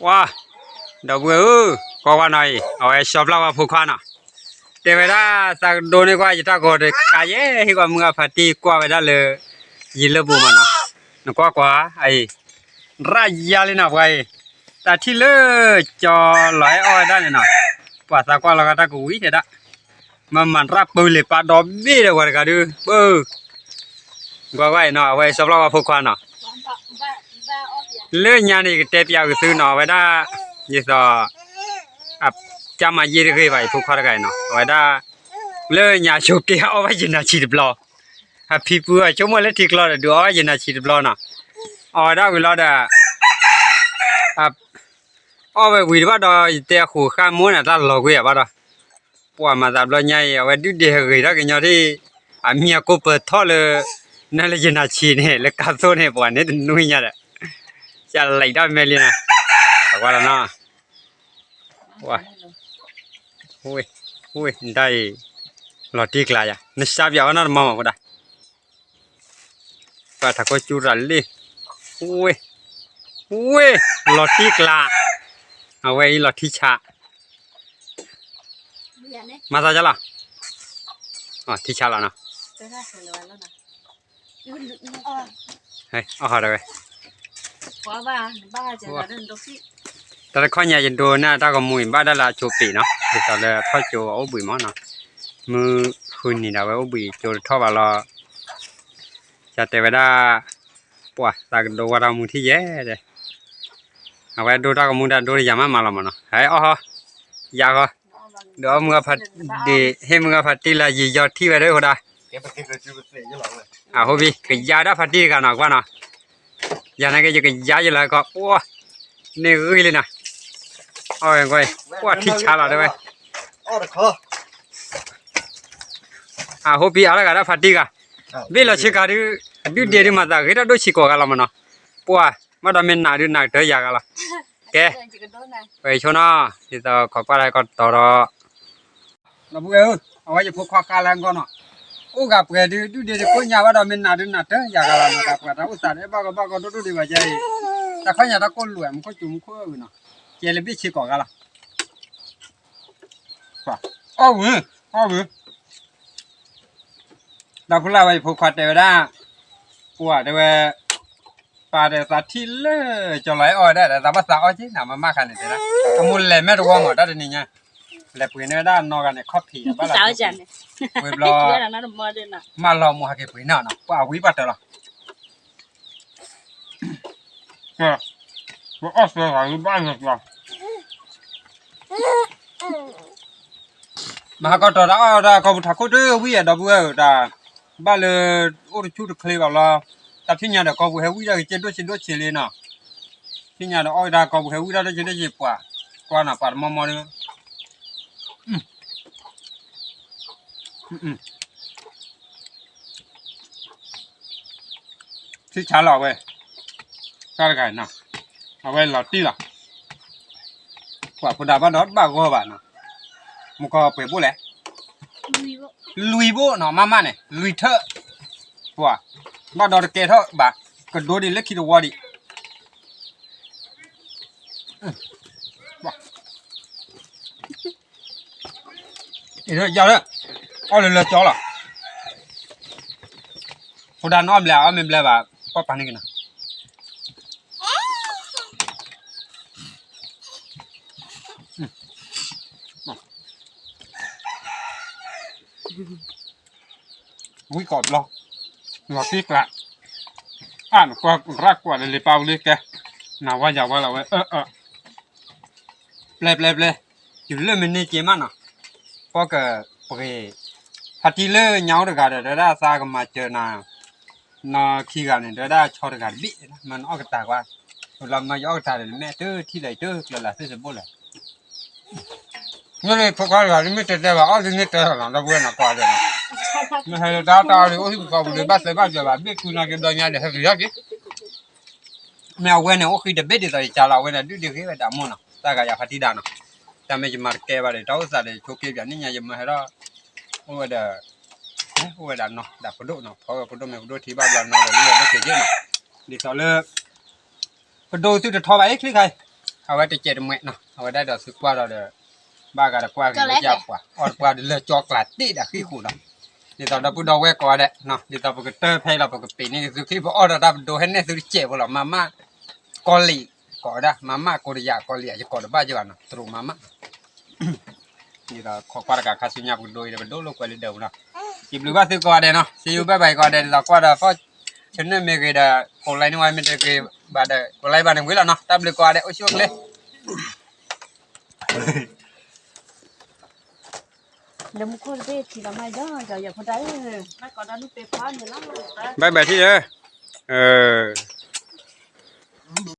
ဝါ, ဒီပုၢ်ဝဲၢ်ဧၢ, ကွၢ်ကွၢ်နီၤအံၤ အဝဲဆီဖျါဝဲဖိခွါနီၤ, တဲဝဲဒၣ်သးကဒိန့ၢ်ကွၢ်ယတၢ်ဂီၤတကးယဲၢ် ဟ့ၣ်ကွၢ်မုၢ်ဂၢ်ဖးတံၢ်ကွၢ်ဝဲဒၣ်လၢ ယံၤလၢပူၤမးနီၤ, နကွၢ်ကွၢ်အံၤ ရၣ်ယါလံနီၤ ပှၤအံၤ, တၢ်ထံၣ်လၢ ကၠီလီၤအဲၣ်အီၣ်ဝဲဒၣ်န့ၣ်နီၤ, ပှၤသးကွၢ်လီၤဂာ်တၢ်ကဝံၤတဲဒၣ်, မၤမၤရၣ်ပၢလံၤပာ်ဒီဘ့ၣ်ဒီးပှၤတဂၤဒုး ပၢ, ကွၢ်ကွၢ်အံၤနီၤ အဝဲဆီဖျါဝဲဖိခွါနီၤ, လၢညါန့ၣ် ယကတဲပျးကသုနီၤ အဝဲဒၣ်, ယသိး, အကၢ်မၤယ့ၢ်တဂ့ၤဘၣ် ယဖိခွါတဂၤအံၤနီၤ အဝဲဒၣ်, လၢညါဆိးက့အီၣ်ဘၣ်ယနၤဆံးတဘျီ, အဖံဖုအဆိကမိၣ်လၢထံကျီဒီး ဒုးအီၣ်ဘၣ်ယနၤဆံးတဘျီနီၤ, အီၣ်ဝဲဒၣ်ဝံၤလီၤဒီး အီၣ်ဝဲဝံၤတဘၣ်ဒီး ယတဲအဃိးဃာ်မိၢ်န့ၣ် တၢ်လီၤကွံာ်ယၤဘၣ်ဒီး, ပှၤမၤသးဘျီညါအံၤ အဝဲဒုးဒ့ဟဂ့ၤထီၣ်ကညီထံၣ်, အမံၤအကိးပၢၤထီၣ်လၢ, နၤလၢယနၤဆံးန့ၣ် လၢကါသိၣ်န့ၣ် ပှၤန့ၣ်တနွံညါဒီး, ကလဲၤတၢ်မဲာ်လံနီၤ, အဝဲလီၤနီၤ, ဝဲ, ဝဲ, ဒ်အံၤ, လီၤတံၢ်ကျါယၤ နစါပၠးအီၣ်နီတမီၤမးဖိဒၣ် ပှၤထးခိၣ်ကၠူရၤလ့ၣ်, ဝ့ၢ်, ဝ့ၢ်, လီၤတံၢ်ကျါ, အဝဲအံၤလီၤထံဆး, မၤသးဒ်လီၤ, ထံဆးလီၤနီၤ, အီၣ်ဟီဒီးဝဲ, တၢ်တခီညါယဒိန့ၢ်တၢ်ဂီၤမူအံၤ ဘၣ်ဒၣ်လၢအကၠိပ့ၤနီၤ ဒ်သိးလၢထီၣ်ကၠိအအိၣ်ဘှံးမးနီၤ, မုၢ်ဃုနံၤဒၣ်ဝဲအိၣ်ဘှံးကၠိတထီၣ်ဘၣ်လီၤ, ယတဲဝဲဒၣ်, ပှၤသးကဒိဝဲတၢ်ဂီၤမူထံၣ်ယဲၢ်, အဝဲဒိတၢ်ဂီၤမူဒၣ်ဒိတယၤမးမးလီၤမးနီၤ ဟဲအီၣ်ဟီ, ယၤဃီ, ဒီးအီၣ်မုၢ်ဂၢ်ဖးတံၢ်, ဟ့ၣ်မုၢ်ဂၢ်ဖးတံၢ်လၢယံာ်ယီၤထံၣ်ဝဲဒၣ်ဃိဒၣ် အဟိဘံ ကယါဒၣ်ဖးတံၢ်တဂၤနီၤ ကွၢ်နီၤ, ယၤန့ၣ်က့ ယကယါယလၢကီး အိၣ်, န့ၢ်ဂံၢ်လံနီၤ, အီၣ်ဝဲကွၢ်, ကွၢ်ထံဆါလီၤတဲဝဲ, အဟိဘံအါလၢဂၤဒၣ်ဖးတံၢ်ဂၤ, ဘ့ၣ်လီၤဆ့ကၤဒုး, ဒုးဒ့ဒုးမၤသးဂ့ၤထီၣ်ဒိၣ်ဆံးကိးဂၤလီၤမးနီၤ, ပှၤ, ဘၣ်ဒီးမ့ၢ်နးဒုးနးကတၢၢ်ယၤဂၤလီၤ, ကဲ, ပှဲၤဆိနီၤ, ဒ်သိးခိးကွၢ်တၢ်ကီတတီၤဒီး ဒီပုၢ်ဝဲၢ်ဧၢ, အဝဲယဖိခွါဃါလၢအဂီၢ်နီၤ, အိၣ်ဂၤပှဲၤဒုး ဒုးဒ့တကိးညါဘၣ်ဒီးမ့ၢ်နးဒုးနးတၢ်ယၤဂၤလီၤနီၤ, တၢ်ပှၤတၢ်အိၣ်သးဒ်ဘၣ်ဂီၢ်ဘၣ်ဂီၢ်ဒိၣ်ဒိၣ်ဒံးဘၣ်ယဲအံၤ, တၢ်ခီညါတၢ်ကိၢ်လွဲၢ် မူခိၣ်စူၤမူခိၣ်အဂ့ၤနီၤ, ကဲလၢဘ့ၣ်ဆ့ကိးဂၤလီၤ, အီၣ်ဝံၤ, အီၣ်ဝံၤ, ဒီပုၢ်လၢ်ဝဲယဖိခွါတဲဝဲဒၣ်, ပှၤတဲဝဲ ပၢ်ဒီးသးထံၣ်လၢ ကၠီလီၤအဲၣ်အီၣ်ဝဲဒၣ်ဒီး သးဘၣ်သးအီၣ်က့ၤနၤ မၤမၢ်ဃာ်န့ၣ်တဲဒၣ်, အမိၢ်လဲၤမဲာ်တဝီမး တၢ်တနံၤညါ, လဲၤပှ့ၤန့ၢ်ဝဲဒၣ်နီၢ်ဂၤန့ၣ် ခီၣ်ဖံးဘၣ်လၢ, ဝံၤဘျီ, မၢလီၤမိၢ်ဟဲက့ၤပှ့ၤန့ၢ်နီၤ ပှၤအဝံၣ်ဘၣ်တၢ်လီၤ, ပှၤအီၣ်သၢဂၤဘၣ်န့ၣ် မၤဟးကီၢ်တီၤတၢ်အီၣ်တၢ်ကီၢ်ပူၤထးခိၣ်တဝံၣ်အဒီပုၢ်ဝဲၢ်ဧၢတၢ်, ဘၣ်လၢ, အိၣ်တဆူၣ်တချ့ဘၣ်လီၤ, တၢ်ထံၣ်ညါဒီးကီၢ်ပူၤဟဲဝံၣ်တၢ်က့ၤကဲဒိၣ်ဆံးဒိၣ်ဆံးလံနီၤ, ထံၣ်ညါဒီးအီၣ်ဝဲဒၣ်ကီၢ်ပူၤဟဲဝံၣ်တၢ်ဒိၣ်ဆံးဒိၣ်ဆံးပှၤ, ကွၢ်နီၤပှၤတမီမီဒီး ထံဆါလီၤဝဲ, တၢ်တဂၤနီၤ, အဝဲလီၤတံၢ်လီၤ, ပှၤဖိဒါဘၣ်ဒီးတဘၣ်ဂီၢ်ဘၣ်နီၤ, မူကီၢ်ပှဲၤဘိၣ်လဲၣ်, လွံၢ်ဘိၣ်နီၤ မၢ်မၢ်န့ၣ် လွံၢ်ထၢၣ်, ပှၤ, ဘၣ်ဒီးတကဲထီၣ်ဘၣ်, ကဒိဒံးလၢခံတဝီဒံး အံၤ, အီၣ်လၢလၢကၠီလီၤ, ဖိဒါနအီၣ်ဘျဲး အီၣ်မ့ၢ်ဘျဲးဘၣ်, ပှၤပာ်န့ၢ်က့ၤနၤ, ဝံၣ်ကိးဘျီ, လီၤတံၢ်ကျါ, အါနကွၢ်ရၣ်ကွၢ်ဒီးလံာ်ပာ်ဝံၤလံကဲ, နဝါယၤဝါလီၤဝဲ, ပျဲပျဲပျဲ, တုၤလၢမ့ၢ်န့ၢ်က့ၤမးနီၤ, ပှၤကပှ့ၤ, ဖါတံၢ်လၢညါအိၣ်တဂၤဒီး တဲဝဲဒၣ်သးကမၤစၢၤနၤ, နီၢ်ခံဂၤန့ၣ် တဲဝဲဒၣ်ဆီတဂၤတဘ့ၣ်, မ့ၢ်နအီၣ်ကတၢၢ်ကွၢ်, လီၤမၢယအီၣ်ကတၢၢ်ဒီး မ့ၢ်တထံၣ်လၢၤတကျၢၤလၢ်သ့ၣ်စဘိၣ်လဲၣ် မ့ၢ်လၢဖိခွါတဂၤ မ့ၢ်တဲတဲဘၣ် အီၣ်လံမ့ၢ်တဲလီၤနီၤ ဒီပုၢ်ဝဲၢ်နီၤ ကွၢ်ဒီးနီၤ, မ့ၢ်ဟဲလၢတၢ်တၢ်အီၣ်လံ အိၣ်ဟံၣ်ပူၤဃီပူၤလံ ဘၣ်သဲဘၣ်စၢၤဘၣ် ဘ့ၣ်ကွံနီၤက့ၤဒီးညါဒီး ဟဲက့ၤဟဲက့ၤ, မ့ၢ်အဝဲန့ၣ် အိၣ်ဃံတဘ့ၣ်ဒ်သိးယကၢ်လီၤ အဝဲန့ၣ် ဒုးဒ့ဂ့ၤဝဲဒၣ်မိၢ်နီၤ တၢ်ဂၤယၤဖါတံၢ်ဒါနီၤ, တၢ်မ့ၢ်ယမၤတကဲဘၣ်ဒီး တၢ်အိၣ်သးဒီး ဆိးက့ပၠးန့ၣ်ညါ ယမၢဟဲထီၣ်, အိၣ်ဝဲဒီး, အိၣ်ဝဲဒၣ်နီၤ ဒၣ်ပဒိၣ်နီၤ ဖီဝဲပဒိၣ်မ့ၢ်ပဒိၣ်ထံဘၣ်ဘျီနီၤ ဒီးလၢယၤလၢက့ၤက့ၤနီၤ, ဒ်သိးလၢ ပဒိၣ်သုတထီဘၣ်အံၤချံခါအံၤ, အဝဲတစဲးတမှဲးနီၤ အဝဲဒၣ်ဒီးသုကွၢ်ဒီးဒီး ဘၣ်ဂၤတကွၢ်ဂ့ၤလၢယပှၤ အီၣ်တပှၢ်ဒီးလၢကၠီကျးတ့ၢ်ဒီးဃံဃိးနီၤ, ဒ်သိးဒီပုၢ်ဒီဝဲၢ်ကိးဂၤဒဲးနီၤ ဒ်သိးပကတၢၢ်ဖဲလီၤ ပကပ့ၤန့ၢ်သုချံ ပအီၣ်ဒီးတၢ်ပဒိဟဲနဲၣ်သုတစဲးဖိလီၤ မၤမၣ်ကီလံာ် ကိးဝဲဒၣ် မၤမၣ်ကိးတယၤကီလံာ် ယကိးတဘၣ်ယဂၤနီၤ တရူးမၤမၣ် ဒ်သိးခိးကွၢ်တကးခါဆူညါပကဒိအံၤဒီး ပဒိလိာ်ကွဲလၢဒၢးပူၤနီၤ, စံးဘျုးဘၣ်သုကိးဂၤဒဲးနီၤ see you bye bye ကိးဂၤဒဲး ဒ်သိးကွၢ်ဒီး ဖီၣ် channel မ့ၢ်ဂ့ၤဒီး ကိး like န့ၢ်ဝဲမ့ၢ်တဂ့ၤဘၣ်ဒီး ကိး like ဘၣ်န့ၣ်ဝံၤလီၤနီၤ တၢ်ဘျုးကိးဂၤဒဲး အိၣ်ဆူၣ်အိၣ်ချ့ လၢမူခိၣ်တဘ့ၣ်ထံလီၤမး ယီယီယီဖိတၢ်ဧၢ, bye bye ထံၣ်ဧၢ,